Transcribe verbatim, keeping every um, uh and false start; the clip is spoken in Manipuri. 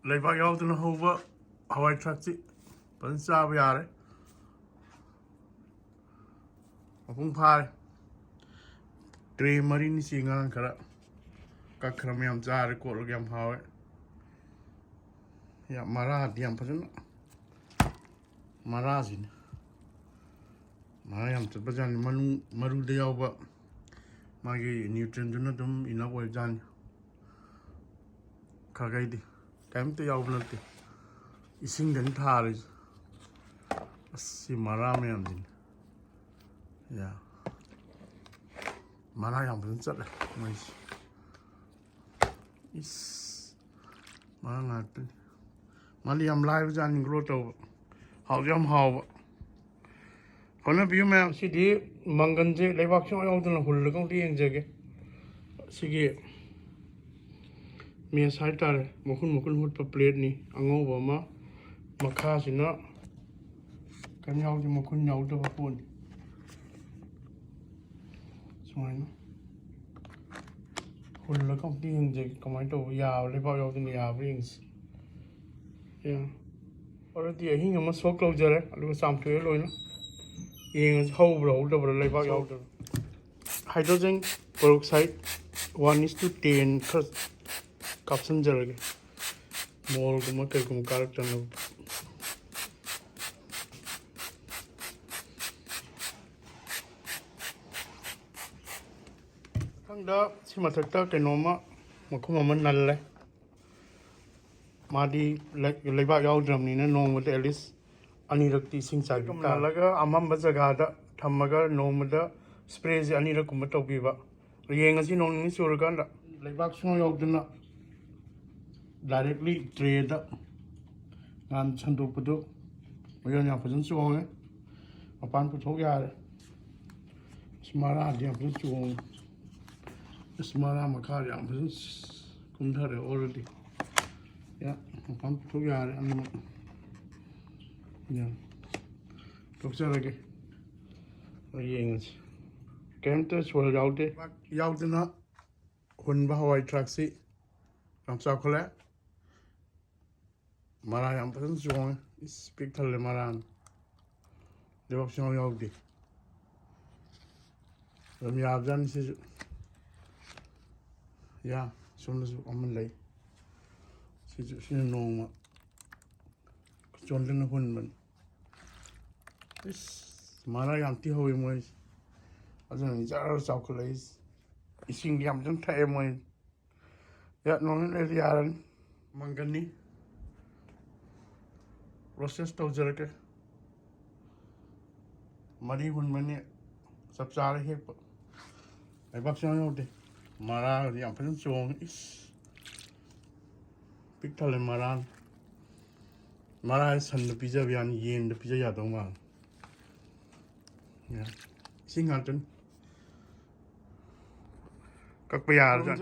ꯂꯩꯕꯥꯛ ꯌꯥꯎꯗꯅ ꯍꯧꯕ ꯍꯋꯥꯏ ꯊ꯭ꯔꯥꯛꯁꯤ ꯐꯖꯅ ꯆꯥꯕ ꯌꯥꯔꯦ꯫ ꯃꯄꯨꯡ ꯐꯥꯔꯦ꯫ ꯇ꯭ꯔꯦ ꯃꯔꯤꯅꯤ ꯆꯦꯡ ꯉꯔꯥꯡ ꯈꯔ ꯀꯛꯈ꯭ꯔ ꯃꯌꯥꯝ ꯆꯥꯔꯦ, ꯀꯣꯠꯂꯒ ꯌꯥꯝ ꯍꯥꯎꯋꯦ꯫ ꯌꯥꯝ ꯃꯔꯥꯗꯤ ꯌꯥꯝ ꯐꯖꯅ, ꯃꯔꯥꯁꯤꯅ, ꯃꯔꯥ ꯌꯥꯝ ꯆꯠꯄꯖꯥꯠꯅꯤ꯫ ꯃꯅꯨꯡ ꯃꯔꯨꯗ ꯌꯥꯎꯕ ꯃꯥꯒꯤ ꯅ꯭ꯌꯨꯇ꯭ꯔꯤꯟꯗꯨꯅ ꯑꯗꯨꯝ ꯏꯅꯐ ꯑꯣꯏꯕꯖꯥꯠꯅꯤ꯫ ꯈꯔꯈꯩꯗꯤ ꯀꯔꯤꯝꯇ ꯌꯥꯎꯕ ꯅꯠꯇꯦ, ꯏꯁꯤꯡꯗꯅꯤ ꯊꯥꯔꯤꯁꯦ꯫ ꯑꯁ, ꯁꯤ ꯃꯔꯥ ꯃꯌꯥꯝꯁꯤꯅꯤ꯫ ꯌꯥ, ꯃꯔꯥ ꯌꯥꯝ ꯐꯖꯅ ꯆꯠꯂꯦ ꯃꯣꯏꯁꯦ꯫ ꯏꯁ, ꯃꯔꯥ ꯉꯥꯛꯇꯅꯤ꯫ ꯃꯥꯗꯤ ꯌꯥꯝ ꯂꯥꯏꯕꯖꯥꯠꯅꯤ ꯒ꯭ꯔꯣ ꯇꯧꯕ, ꯍꯥꯎꯁꯨ ꯌꯥꯝ ꯍꯥꯎꯕ꯫ ꯍꯣꯠꯅꯕꯤꯌꯨ ꯃꯌꯥꯝ꯫ ꯁꯤꯗꯤ ꯃꯪꯒꯟꯁꯦ ꯂꯩꯕꯥꯛ ꯁꯨꯡꯌꯥꯎ ꯌꯥꯎꯗꯅ ꯍꯨꯜꯂꯒ ꯑꯝꯇ ꯌꯦꯡꯖꯒꯦ꯫ ꯁꯤꯒꯤ ꯃꯦꯁ ꯍꯥꯏꯇꯥꯔꯦ, ꯃꯈꯨꯟ ꯃꯈꯨꯟ ꯍꯨꯠꯄ ꯄ꯭ꯂꯦꯠꯅꯤ꯫ ꯑꯉꯧꯕ ꯑꯃ, ꯃꯈꯥꯁꯤꯅ ꯀꯩꯝ ꯌꯥꯎꯗꯦ, ꯃꯈꯨꯟ ꯌꯥꯎꯗꯕ ꯄꯣꯠꯅꯤ꯫ ꯁꯨꯃꯥꯏꯅ ꯍꯨꯜꯂꯒ ꯑꯝꯇ ꯌꯦꯡꯖꯒꯦ, ꯀꯃꯥꯏꯅ ꯇꯧꯕ, ꯌꯥꯕ, ꯂꯩꯕꯥꯛ ꯌꯥꯎꯗꯅ ꯌꯥꯕ꯭ꯔꯥ ꯌꯦꯡꯁꯤ꯫ ꯌꯥ꯫ ꯑꯣꯜꯔꯦꯗꯤ ꯑꯍꯤꯡ ꯑꯃ ꯁꯣꯛ ꯇꯧꯖꯔꯦ, ꯑꯗꯨꯒ ꯆꯥꯝꯊꯣꯛꯑꯦ ꯂꯣꯏꯅ꯫ ꯌꯦꯡꯉꯁꯤ ꯍꯧꯕ꯭ꯔꯥ ꯍꯧꯗꯕ꯭ꯔꯥ, ꯂꯩꯕꯥꯛ ꯌꯥꯎꯗꯕ꯭ꯔꯥ꯫ Hydrogen peroxide one is to ten ꯈꯔ ꯀꯥꯞꯁꯤꯟꯖꯔꯒꯦ, ꯃꯣꯜꯒꯨꯝꯕ ꯀꯩꯒꯨꯝꯕ ꯀꯥꯔꯛꯇꯅꯕ꯫ ꯃꯊꯪꯗ ꯁꯤ ꯃꯊꯛꯇ ꯀꯩꯅꯣꯝꯃ, ꯃꯈꯨꯝ ꯑꯃ ꯅꯜꯂꯦ꯫ ꯃꯥꯗꯤ ꯂꯩ-, ꯂꯩꯕꯥꯛ ꯌꯥꯎꯗ꯭ꯔꯕꯅꯤꯅ ꯅꯣꯡꯃꯗ at least ꯑꯅꯤꯔꯛꯇꯤ ꯏꯁꯤꯡ ꯆꯥꯏꯕꯤ ꯇꯥꯔꯦ꯫ ꯅꯜꯂꯒ ꯑꯃꯝꯕ ꯖꯒꯥꯗ ꯊꯝꯃꯒ ꯅꯣꯡꯃꯗ ꯁ꯭ꯄ꯭ꯔꯦꯁꯦ ꯑꯅꯤꯔꯛꯀꯨꯝꯕ ꯇꯧꯕꯤꯕ꯫ ꯌꯦꯡꯉꯁꯤ ꯅꯣꯡ ꯅꯤꯅꯤ ꯆꯨꯔꯀꯥꯟꯗ꯫ ꯂꯩꯕꯥꯛ ꯁꯨꯡꯌꯥꯎ ꯌꯥꯎꯗꯅ directly ꯇ꯭ꯔꯦꯗ ꯅꯍꯥꯟ ꯁꯟꯗꯣꯛꯄꯗꯨ ꯃꯌꯣꯟ ꯌꯥꯝ ꯐꯖꯅ ꯆꯣꯡꯉꯦ꯫ ꯃꯄꯥꯟ ꯄꯨꯊꯣꯛ ꯌꯥꯔꯦ꯫ ꯑꯁ, ꯃꯔꯥꯗꯤ ꯌꯥꯝ ꯐꯖꯅ ꯆꯣꯡꯉꯦ꯫ ꯑꯁ, ꯃꯔꯥ ꯃꯈꯥꯗꯤ ꯌꯥꯝ ꯐꯖꯅ ꯀꯨꯝꯊꯔꯦ already꯫ ꯌꯥ, ꯃꯄꯥꯟ ꯄꯨꯊꯣꯛ ꯌꯥꯔꯦ ꯑꯅꯤꯃꯛ꯫ ꯌꯥ, ꯇꯣꯛꯆꯔꯒꯦ꯫ ꯍꯣꯏ, ꯌꯦꯡꯉꯁꯤ꯫ ꯀꯩꯝꯇ soil ꯌꯥꯎꯗꯦ꯫ ꯌꯥꯎꯗꯅ ꯍꯨꯟꯕ ꯍꯋꯥꯏ ꯊ꯭ꯔꯥꯛꯁꯤ ꯌꯥꯝ ꯆꯥꯎꯈꯠꯂꯦ꯫ ꯃꯔꯥ ꯌꯥꯝ ꯐꯖꯅ ꯆꯣꯡꯉꯦ꯫ ꯏꯁ, ꯄꯤꯛ ꯊꯜꯂꯦ ꯃꯔꯥꯅ꯫ ꯂꯩꯕꯥꯛ ꯁꯨꯡꯌꯥꯎ ꯌꯥꯎꯗꯦ꯫ ꯑꯗꯨꯝ ꯌꯥꯕꯖꯥꯠꯅꯤ ꯁꯤꯁꯨ꯫ ꯌꯥ, ꯁꯣꯝꯗꯁꯨ ꯑꯃ ꯂꯩ꯫ ꯁꯤꯁꯨ, ꯁꯤꯅ ꯅꯣꯡꯃ ꯆꯣꯟꯗꯅ ꯍꯨꯟꯕꯅꯤ꯫ ꯏꯁ, ꯃꯔꯥ ꯌꯥꯝ ꯊꯤ ꯍꯧꯋꯤ ꯃꯣꯏꯁꯦ꯫ ꯑꯗꯨꯅꯅꯤ ꯖꯔ ꯆꯥꯎꯈꯠꯂꯛꯏꯁꯦ꯫ ꯏꯁꯤꯡ ꯌꯥꯝ ꯐꯖꯅ ꯊꯛꯑꯦ ꯃꯣꯏ꯫ ꯌꯥ, ꯅꯣꯡ ꯅꯤꯅꯤ ꯂꯩꯔꯗꯤ ꯌꯥꯔꯅꯤ꯫ ꯃꯪꯒꯟꯅꯤ꯫ ꯄ꯭ꯔꯣꯁꯦꯁ ꯇꯧꯖꯔꯒꯦ꯫ ꯃꯔꯤ ꯍꯨꯟꯕꯅꯤ꯫ ꯆꯞ ꯆꯥꯔꯦ ꯍꯦꯛꯄ꯫ ꯂꯩꯕꯥꯛ ꯁꯨꯡꯌꯥꯎ ꯌꯥꯎꯗꯦ꯫ ꯃꯔꯥꯒꯗꯤ ꯌꯥꯝ ꯐꯖꯅ ꯆꯣꯡꯉꯤ꯫ ꯏꯁ꯫ ꯄꯤꯛ ꯊꯜꯂꯦ ꯃꯔꯥꯅ꯫ ꯃꯔꯥ ꯁꯟꯗ ꯄꯤꯖꯕ ꯌꯥꯅꯤ, ꯌꯦꯟꯗ ꯄꯤꯖ ꯌꯥꯗꯧ ꯃꯥꯜꯂꯦ꯫ ꯌꯥ꯫ ꯏꯁꯤꯡ ꯉꯥꯛꯇꯅꯤ꯫ ꯀꯛꯄ ꯌꯥꯔꯖꯥꯠꯅꯤ꯫